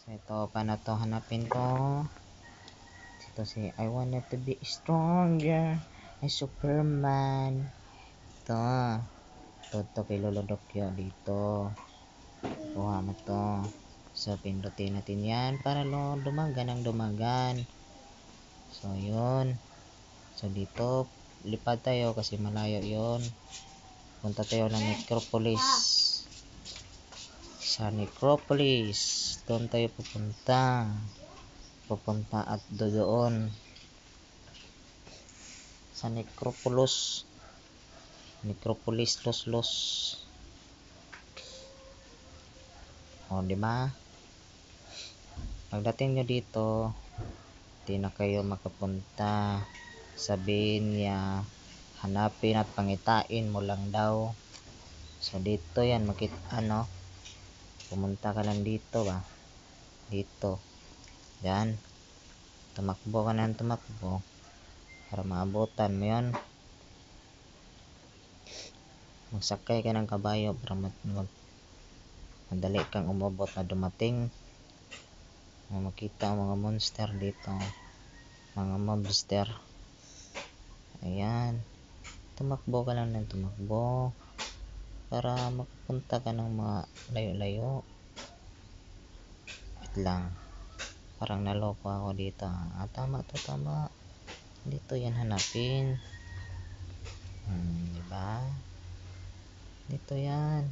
So ito, paano to hanapin to? Ito si I wanted to be stronger. Ay, Superman. Ito. Ito, kay Lolo Dokyo dito. Kuha mo to. So, pindutin natin yan para dumagan ang dumagan. So, yun. So, dito, lipad tayo kasi malayo yun. Punta tayo ng Necropolis. Sa Necropolis, doon tayo pupunta. Pupunta at doon. Sa Necropolis. Necropolis, los, los. O, di ba? Pagdating nyo dito, di na kayo makapunta. Sabihin niya, hanapin at pangitain mo lang daw. So, dito yan, makita, ano, pumunta ka lang dito ba? Dito. Yan. Tumakbo ka na tumakbo para maabutan mo yun. Magsakay ka ng kabayo para madali kang umabot na dumating. Makita ang mga monster dito. Mga mobster. Ayan. Tumakbo ka lang ng tumakbo para makapunta ka ng mga layo-layo. Wait lang. Parang naloko ako dito. Ah, tama to, tama. Dito yan hanapin. Diba? Dito yan.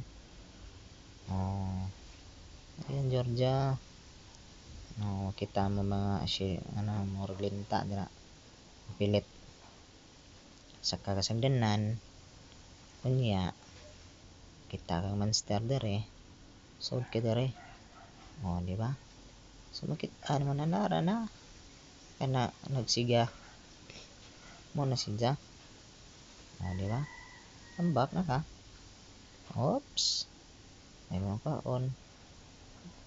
Oh. Ayan, Georgia. Oh, kita mo mga si ano, murag linta dira. Pilit. Sa kagasagdanan. Unya, kita kang monster dire. Sud ka dire. Oh, di ba? So makita mo na nara na. Kana nagsiga mo na siya. Oh, di ba? Ambak na ka. Oops. Ay mo kaon.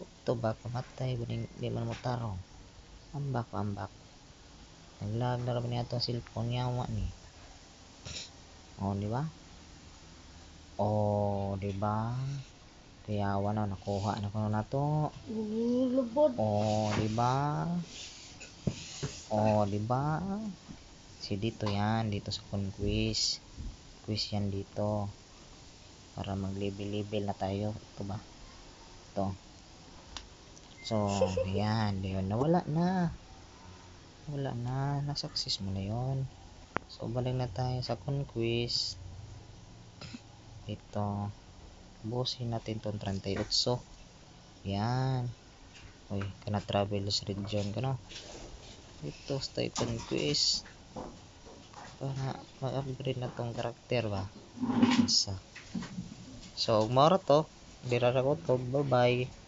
Ito ba kamatay guning di man mo tarong. Ambak ambak. Naglag na ra niya atong cellphone yawa ni. Oh, di ba? Oh, di ba? Kuyawa na nakuha na kuno nato. Lubod. Oh, di ba? Oh, di ba? Si dito yan, dito sa conquest. Quiz yan dito. Para mag-level-level na tayo. Ito ba? Ito. So, yan. Yun. Nawala na. Wala na. Na-success mo na yun. So, balik na tayo sa conquest. Ito. Busin natin itong 38. Yan. Uy, kana travel sa region ka no. Ito, stay conquest. Para ma-upgrade na tong karakter ba. Isa. So, mao ra to. Dira ra ko to. Bye-bye.